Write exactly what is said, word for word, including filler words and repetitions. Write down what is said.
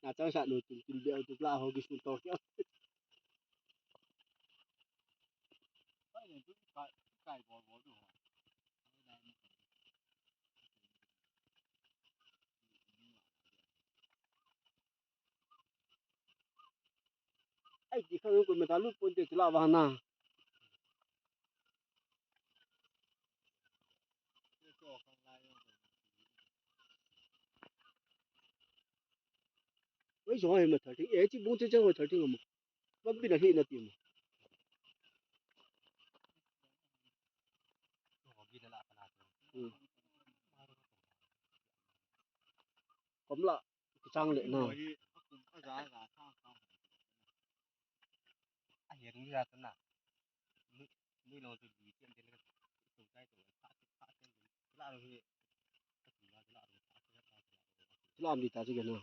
Achang sa nu tin tin bia tu la ho ki sun to kya. Ai ti kha ko mata lu pon te la wa na. Oi, so ai ma thirty. Eh, chi bung che che ho thirty ma. Ba bi na hi na ti ma. Hmm. Kom la, chang le na. A hian ni la na. Ni, ni lo tu di tian tian ka tu tai tu ka ka tian la ro hi. Ka tu la la ro ka ka la ro. La am di ta chi ke na.